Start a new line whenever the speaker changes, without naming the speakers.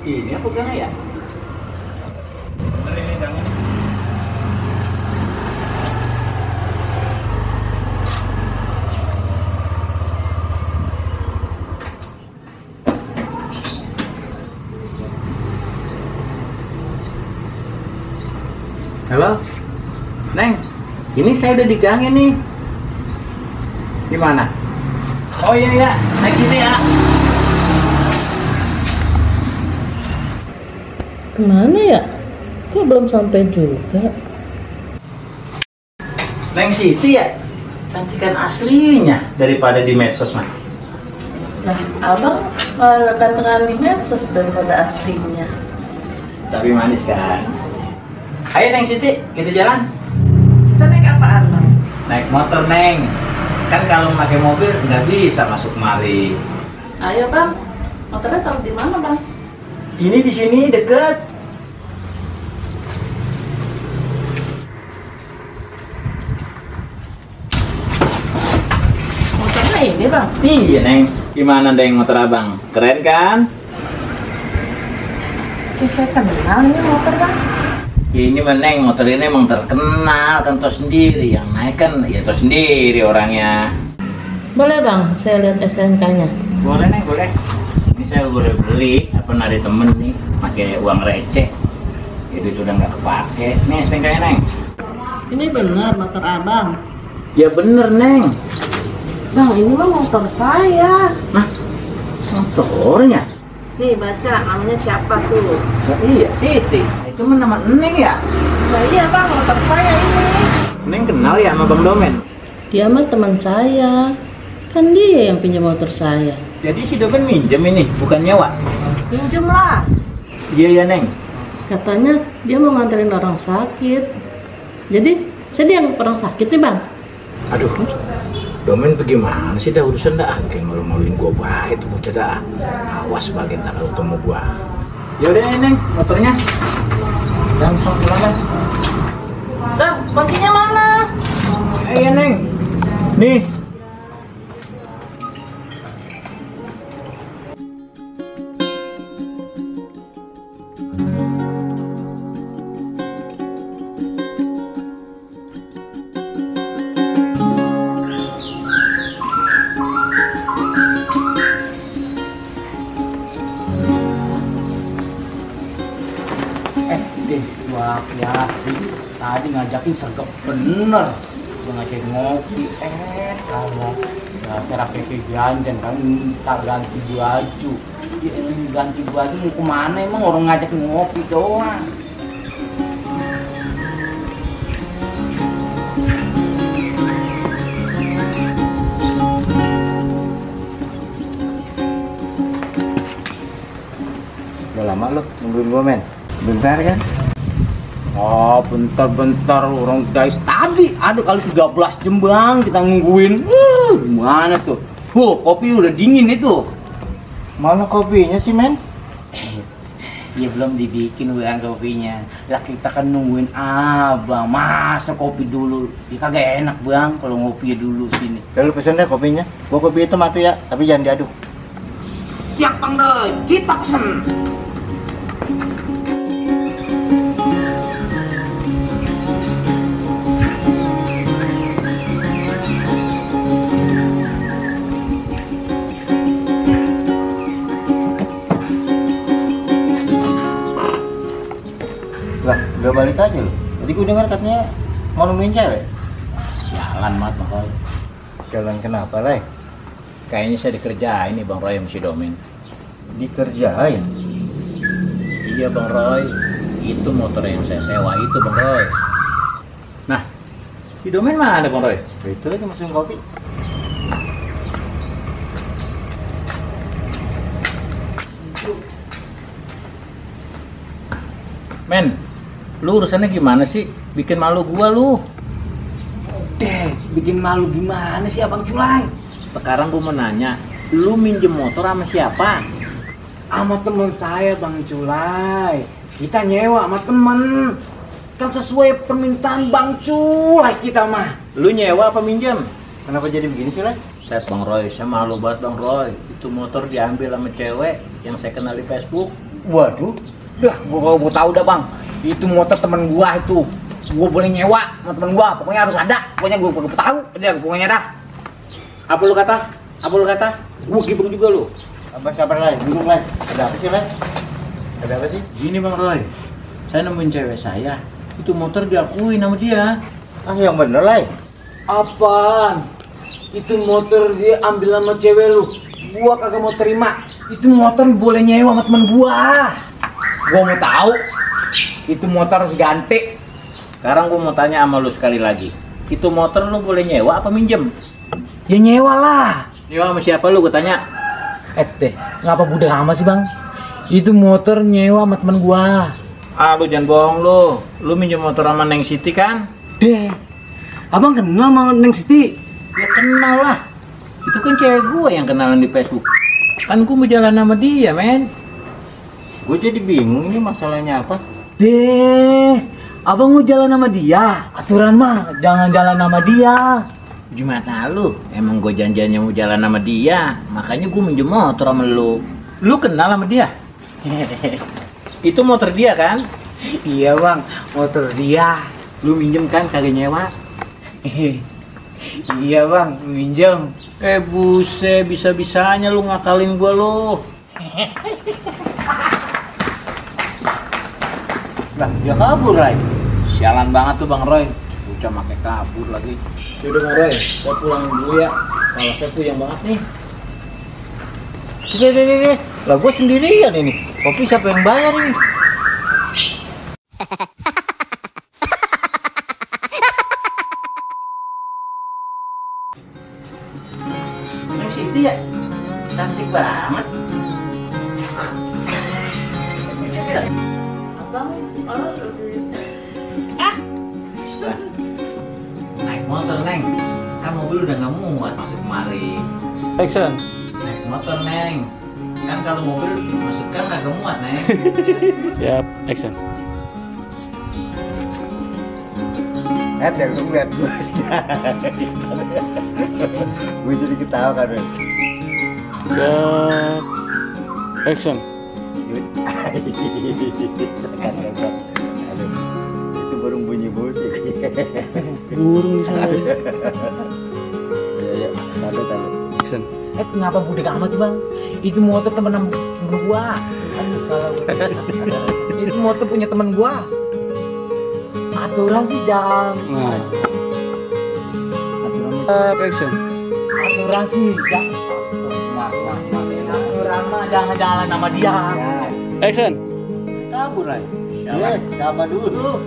Ini apa gana ya? Bener ini jangan. Halo, Neng, ini saya udah di gang ini. Gimana? Oh iya ya, saya sini ya.
Kemana ya? Kok belum sampai juga?
Neng Sisi ya, cantikan aslinya daripada di medsos mah.
Nah, abang malah ganteng di medsos daripada aslinya.
Tapi manis kan? Ayo Neng Siti, kita jalan.
Kita naik apaan, Bang?
Naik motor Neng. Kan kalau pakai mobil nggak bisa masuk mari.
Ayo, Bang. Motornya taruh di mana, Bang?
Ini di sini deket.
Motornya ini, Bang.
Iya Neng. Gimana Neng motor abang? Keren kan?
Kayak saya kenal ini motor, Bang.
Ini Neng, motor ini emang terkenal kan tau sendiri. Yang naik kan ya tau sendiri orangnya.
Boleh, Bang. Saya lihat STNK-nya.
Boleh Neng, boleh. Ini saya boleh beli apa dari temen nih, pakai uang receh. Itu udah nggak kepake. Nih STNK-nya Neng.
Ini benar motor abang.
Ya bener Neng.
Bang, ini mah motor saya.
Nah, motornya.
Nih, baca namanya siapa tuh?
Nah, iya Siti. Itu mah nama Neng ya.
Nah, iya, Bang, motor saya ini.
Neng kenal ya sama Bang Domen.
Dia mah teman saya. Kan dia yang pinjam motor saya.
Jadi si Domen minjem ini, bukan nyewa.
Pinjem lah.
Iya ya Neng.
Katanya dia mau nganterin orang sakit. Jadi, saya dianggap orang sakit nih, Bang.
Aduh, Domen bagaimana sih dah urusan dah? Kayak malu-maluin gua baik tuh bocah dah. Awas bagian tak kalau ketemu gua. Yaudah ini Neng, motornya. Langsung pulang kan?
Bang, kuncinya mana?
Iya Neng. Nih. Wah, ya, tadi ngajakin sergap bener. Gue ngajak ngopi, kalau dasar kayak janjan kan minta ganti baju. Ya, ganti baju mau kemana emang orang ngajak ngopi doang. Udah lama lo nungguin gue men? Bentar kan? Oh, bentar-bentar orang guys tadi ada kali 13 jam bang kita nungguin. Gimana tuh? Kopi udah dingin itu. Mana kopinya sih men? Ya belum dibikin bang kopinya. Lah kita kan nungguin abang. Masa kopi dulu? Ya kagak enak bang kalau ngopi dulu sini. Lalu pesen deh kopinya. Gua kopi itu matu ya, tapi jangan diaduk. Siap bang deh, kita pesen. Lah, udah balik aja loh. Tadi gue dengar katanya mau nemuin cewek. Sialan mat Bang Roy. Sialan kenapa, Lay? Kayaknya saya dikerjain nih Bang Roy sama si Domen. Dikerjain? Iya Bang Roy. Itu motor yang saya sewa itu Bang Roy. Nah, si Domen mana Bang Roy? Itu lagi masukin kopi. Men, lu urusannya gimana sih? Bikin malu gua lu. Bikin malu gimana sih Abang Culai? Sekarang gua mau nanya, lu minjem motor sama siapa? Sama temen saya Bang Culai. Kita nyewa sama temen. Kan sesuai permintaan Bang Culai kita mah. Lu nyewa apa minjem? Kenapa jadi begini sih, Lai? Saya Bang Roy, saya malu banget Bang Roy. Itu motor diambil sama cewek yang saya kenal di Facebook. Waduh, gua tahu dah bang. Itu motor temen gua itu. Gua boleh nyewa sama temen gua. Pokoknya harus ada. Pokoknya gua tahu. Dia pokoknya dah.
Apa lu kata?
Gua gibeng juga lu.
Sabar Lai, duduk Lai. Ada apa sih Lai? Ada apa sih?
Gini Bang Roy, saya nemuin cewek saya, itu motor diakuin sama dia.
Ah yang bener Lai.
Apaan? Itu motor dia ambil sama cewek lu. Gua kagak mau terima. Itu motor boleh nyewa sama temen gua. Gua mau tahu. Itu motor harus ganti.
Sekarang gua mau tanya sama lu sekali lagi. Itu motor lu boleh nyewa apa minjem?
Ya nyewa lah.
Nyewa sama siapa lu gua tanya?
Ngapa budak amat sih bang? Itu motor nyewa sama temen gua.
Ah lu jangan bohong lu. Lu minjem motor sama Neng Siti kan?
Abang kenal sama Neng Siti?
Ya kenal lah. Itu kan cewek gua yang kenalan di Facebook. Kan gua mau jalan sama dia, men. Gua jadi bingung ini masalahnya apa?
Abang mau jalan sama dia? Aturan mah jangan jalan sama dia.
Gimana lu? Emang gue janjiannya mau jalan sama dia, makanya gue minjem motor sama lu. Lu kenal sama dia? Itu motor dia kan?
Iya bang, motor dia. Lu minjem kan kagak nyewa? Iya bang, minjem.
Buset, bisa-bisanya lu ngakalin gue lu.
Lah, dia kabur lagi.
Sialan banget tuh Bang Roy. Bocah make kabur lagi.
Yaudah Bang Roy, saya pulang dulu ya. Kalau saya puyeng banget nih.
Deh. Lah gue sendirian ini. Kopi siapa yang bayar ini? Neng Siti ya? Cantik banget. Naik motor Neng, kan mobil udah nggak muat masuk kemari.
Action.
Naik motor Neng, kan kalau mobil masuk kan nggak muat Neng.
Siap, action.
Ada lu lihat gue. Gue jadi ketawa kan.
Siap, action.
Aduh, itu burung bunyi musik.
Burung di sana.
Ya, taruh.
Action.
Kenapa budak amat sih bang? Itu motor temen gua. Aduh salah gua. Itu motor punya temen gua. Aturan sih jangan.
Nah. Action.
Aturan sih jangan. Aturan mah jangan jalan sama dia.
Action.
Kabur lagi. Sama dulu.